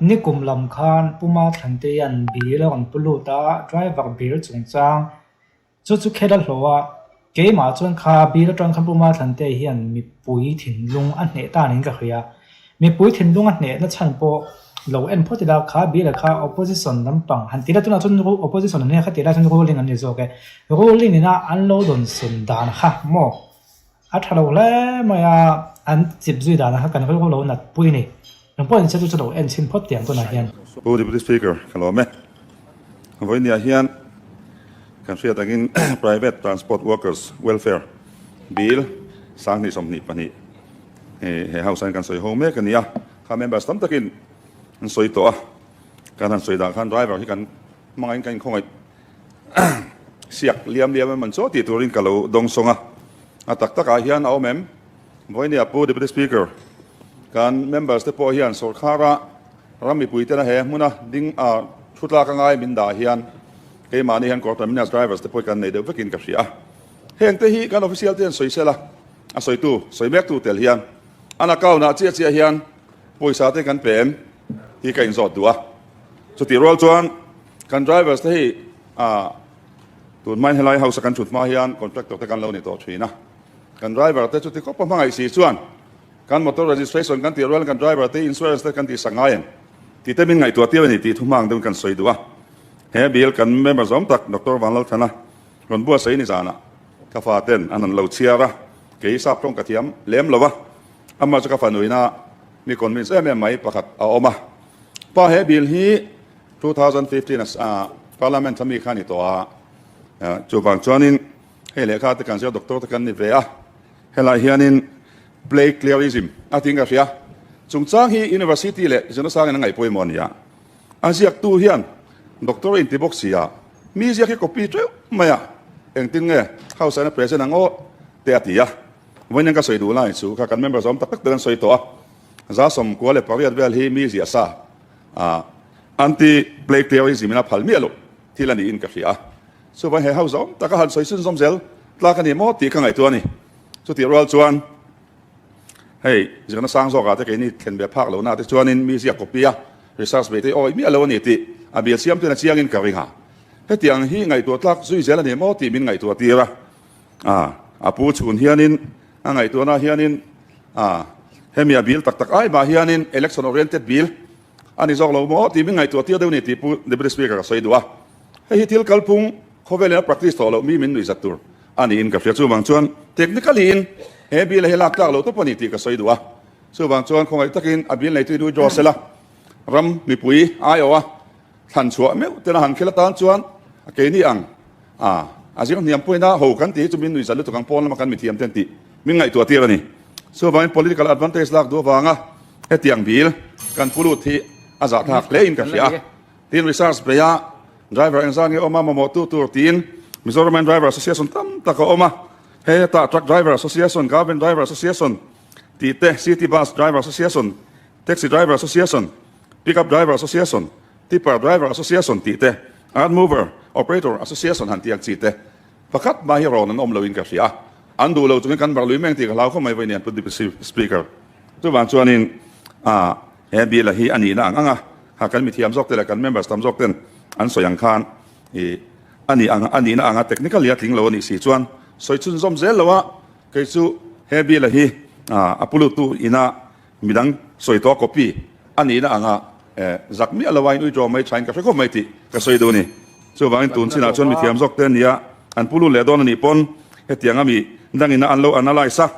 Nikum lam khan Puma Thlantea'n bill a rawn pu lut a, driver bill chungchang Chu chu khel a hlawh a, keimah chuan kha bil atang khan Puma Thlantea hian mipui thinlung a hneh ta niin ka hria. Mipui thinlung a hnehna chhan pawh lo en phawt ila, kha bil-a kha opposition lampang han ti la, tunah chuan opposition an nia kha tih lai chuan ruling an ni zawk e. Ruling ina an lo dawn sun dan kha maw a tha lo hle mai a, an chip zui dan kha kan rilru lo nat pui a ni. Eng pawh inse chu chu lo en chhin phawt teh ang tunah hian. Pu Deputy Speaker, ka lawm e. Vawinia hian kan hriat angin Private Transport Workers Welfare Bill 2022 he House ah hian kan sawi ho mek a ni a. Kha members tam takin an sawi tawh a. Kan han sawi dah khan driver hi kan hmangaihin kan inkhawngaih siak liam liam em an chaw tih turin ka lo dawngsawng a. A tak takah hian a awm em? Vawinia Pu Deputy Speaker, kan members te pawh hian sawrkhara ram mipui tena he hmuna ding a thu tlak angai min dah hian keimahni hian Corporate Minus Drivers te pawh hi kan nei deuh vekin ka hria a. Heng te hi kan official te hian sawi sela, a sawitu, sawi mektu tel hian an account ah chiah chiah hian pawisa te kan pe em hi ka inzawt duh a. Chutih rual chuan kan drivers te hi ah tun hmain helai house a kan thut hma hian contractor te kan lo ni tawh thin a. Kan driver te chuti khawp a hmangaih si chuan kan motor registration kan tih rualin kan driver te insurance te kan tihsak ngai em tih te min ngaihtuah tir a ni tih thu hmang deuhin kan sawi duh a. He bill kan member zawm tak Doctor Vanlalthana rawn buatsaih ni zanah ka fa ten an han lo chhiar a, kei sap tawng ka thiam lem lo a, amah chu ka fanuina mi convince em em mai pakhat a awm a. Pa he bill hi 2015 a parliament ami kha a ni tawh a, chuvang chuanin Hei lehkha te kan zir doctor te kan ni ve a, helai hianin Plagiarism a tiin ka hria. Chungchang hi University leh Zinasangin a ngaih pawimawh a ni a. A ziaktu hian doctor a inti bawk si a, mi ziak hi copy teuh mai a, engtin nge house ah hian a present ang aw te a ti a. Vawiin ka sawi duh lai chu kha kan member zawm tak tak ten an sawi tawh a, 98 vel hi mi ziah sa a anti-plagiarism in a phal miah loh thil a niin ka hria a. Chuvang he ho zawm taka han sawi sun zawm zel tlak a ni maw tih ka ngaihtuah a ni. Chutih rual chuan hei zirna sang zawkah te keini thlen ve phak lohna te chuanin mi ziak copy a research ve te awi miah lo a ni tih a bial siam tuin a chiangin ka ring a. Hetiang hi ngaihtuah tlak zui zel a ni maw tih min ngaihtuah tir a. A a pu chhun hianin a ngaihtuahna hianin a hemi a bill tak tak ai mah hianin election oriented bill a ni zawk lo maw tih min ngaihtuah tir deuh a ni tih Pu Deputy Speaker ka sawi duh a. Hei hi thil kalphung khawvelin a practice tawh loh mi min nuihzat tur a niin ka hria. Chuvang chuan technically in he bill hi lak tlak loh tawp a ni tih ka sawi duh a. Chuvang chuan khawngaih takin a bill neitu in withdraw sela ram mipui aiawh a thlan chhuah meuh tena han khel atan chuan keini ang a a zir hniam pawhin a ho kan tih hi chu min nuihzat lutuk ang pawn lama kan mithiam ten tih min ngaihtuah tir a ni. Chuvangin political advantage lak duh avanga hetiang bill kan pu lut hi a zahthlak hle in ka hria a. Tin research beia driver engzat nge awm a mamawh tu tur tiin Mizoram Driver Association tam tak a awm a, hetah Truck Driver Association, Garment Driver Association tih te, City Bus Driver Association, Taxi Driver Association, Pickup Driver Association, Tipper Driver Association tih te, Earth Mover Operator Association han tih ang chi te pakhat mah hi rawn an awm loin ka hria a, an duh lo chungin kan barh lui meng tih ka hlau khawp mai vawiin Pu Deputy Speaker. Chuvang chuanin he bill-a hi a nihna ang ang a. Ha kan mithiam zawk te leh kan members tam zawk ten an sawi ang khan i a nih ang a nihna anga technically a tling lo a nih si chuan sawi chhunzawm zel lo a, kei chu he bill a hi a pulutu ina midang sawi tawh a copy a nihna anga zak miah lo a in withdraw mai thain ka hre khawp mai tih ka sawi duh a ni. Chuvangin tun chinah chuan mithiam zawk te a nia an pulu leh dawn a nih pawn hetianga mi dangina an lo analyse a.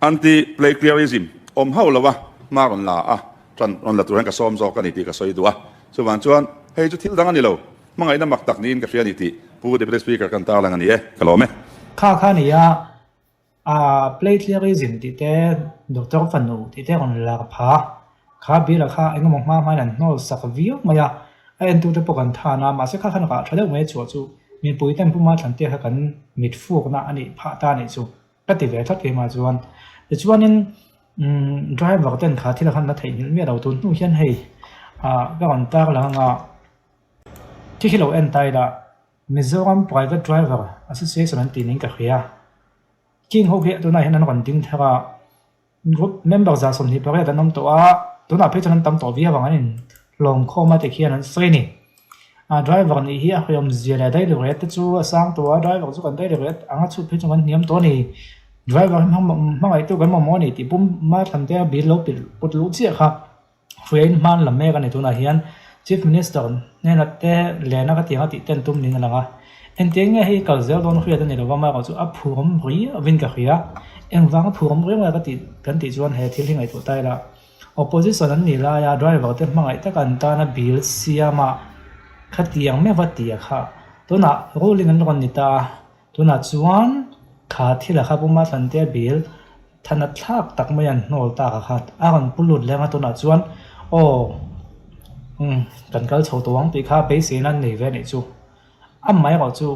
Anti-plagiarism awm hauh lo a, hma rawn la a, ṭan rawn la tur hian ka sawm zawk a ni tih ka sawi duh a. Chuvang chuan hei chu thil dang a ni lo, hmangaihna mak tak niin ka hria a ni tih Pu Deputy Speaker kan tarlang a ni e, ka lawm e. Kha kha nia, plagiarism tih te, doctor fanu tih te rawn lar pha. Kha bill-a kha engemaw hma hmain an hnawl sak viau mai a, a entute pawh kan than a, mahse kha khan rah tha deuh mai a chhuah chu mipui ten Puma Thlantea kha kan mit fukna a nih phah ta a nih chu ka ti ve tlat keimah chuan. Tichuanin umm driver ten kha thil khan la theihnghilh miah lo tun hnu hian hei ah ka rawn tar lang anga khi khi lo en ta ila Mizoram Private Driver Association an tih niin ka hria. King ho hi tunah hian an rawn ding thar a. Group member 28 an awm tawh a. Tunah phei chuan an tam tawh viau ang an in hlawm khawm a tikhian an sawi a ni. A driver nih hi a hriawm zia leh daily rate te chu a sang tawh a, driver chu kan daily rate anga chhut phei chu kan hniam tawh a ni. Driver hi hmangaihtu kan mamawh a ni tih pum Mathlan te a bill lo put luh chiah kha. Hruaiin hman lam mek a ni tunah hian Chief Minister hnena te lehna ka tiang a tih ten tum niin a lang a. Engtiang nge hei kal zel dawn hriat a ni lova amaherawh chu a phuram riauin ka hria. Engvang a phuram riau nge ka tih kan tih chuan he thil hi ngaihtuah ta ila. Opposition an nih laia driver te hmangaih taka an tana bill siama khatiang meuh a tia kha tunah ruling an rawn ni ta a. Tunah chuan kha thil a kha puma Thlantea bill Than a thlak tak mai an hnawl tak a kha a rawn pu lut leng a tunah chuan aw umm kan kal chho tawh ang tih kha beiseina an nei ve a nih chu amaherawh chu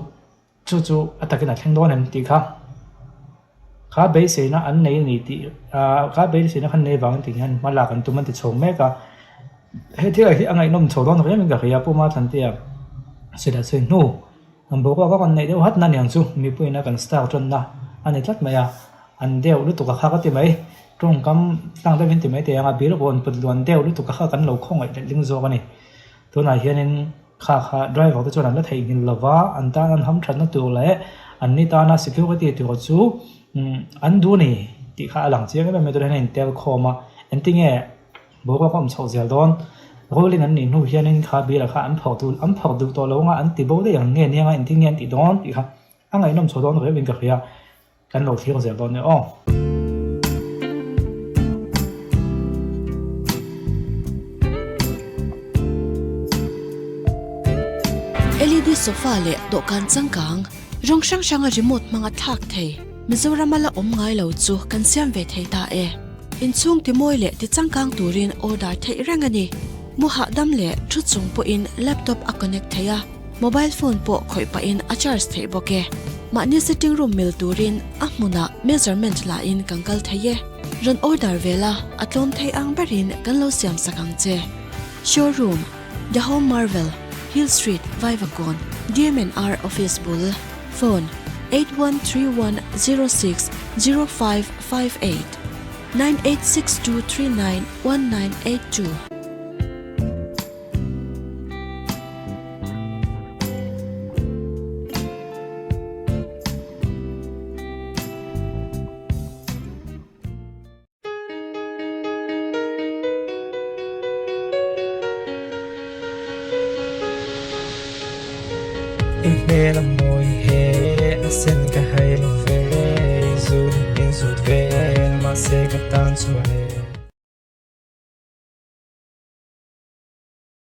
chu chu a takin a thleng dawn em tih kha kha beiseina an nei a ni tih ah kha beiseina kha an nei vangin tih hian hma lak an tum an ti chho mek a he thil ah hi a ngaihnawm chho dawn riau in ka hria Puma Thlantea silai sawi hnu. An boruak a rawn neih deuh hat na niang chu mipuiin a kan star tawnna a ni tlat mai a, an deuh lutuk a kha ka ti mai, tawngkam tlang deuhin ti mai teh ang a, bil rawn put luan deuh lutuk a kha kan lo khawngaih leh ling zawk a ni. Tunah hianin kha kha driver te chuan an la theihnghilh lo va, an tan an hamthatna tur leh an ni tana security tur chu an duh a ni tih kha a lang chiang em em mai, tunah hian a intel khawm a, engtinge Boruak a awm chhoh zel dawn. Ruling an nih hnu hianin kha bial kha an phawrh duh an phawrh duh tawh lo anga an ti bo daih ang nge nia nga engtin nge an tih dawn tih kha a ngaihnawm chho dawn riauin ka hria. Kan lo thlir zel dawn nia aw. LED sofa leh dawhkan changkang rawng hrang hranga remote hmanga thlak thei Mizorama la awm ngai lo chu kan siam ve thei ta e. Inchhung timawi leh tichangkang turin order theih reng a ni. Mu hahdam leh thu chung pawhin laptop a connect thei a, mobile phone pawh khawih pahin a charge theih bawk e. Mahni sitting room mil turin a hmunah measurement lahin kan kal thei e. Rawn order ve la, a tlawm thei ang berin kan lo siam sak ang che. Showroom, The Home Marvel, Hill Street, Vaivakawn, DMNR Office bul, Phone, 813106 0558 986239 1982. I hmel a mawi.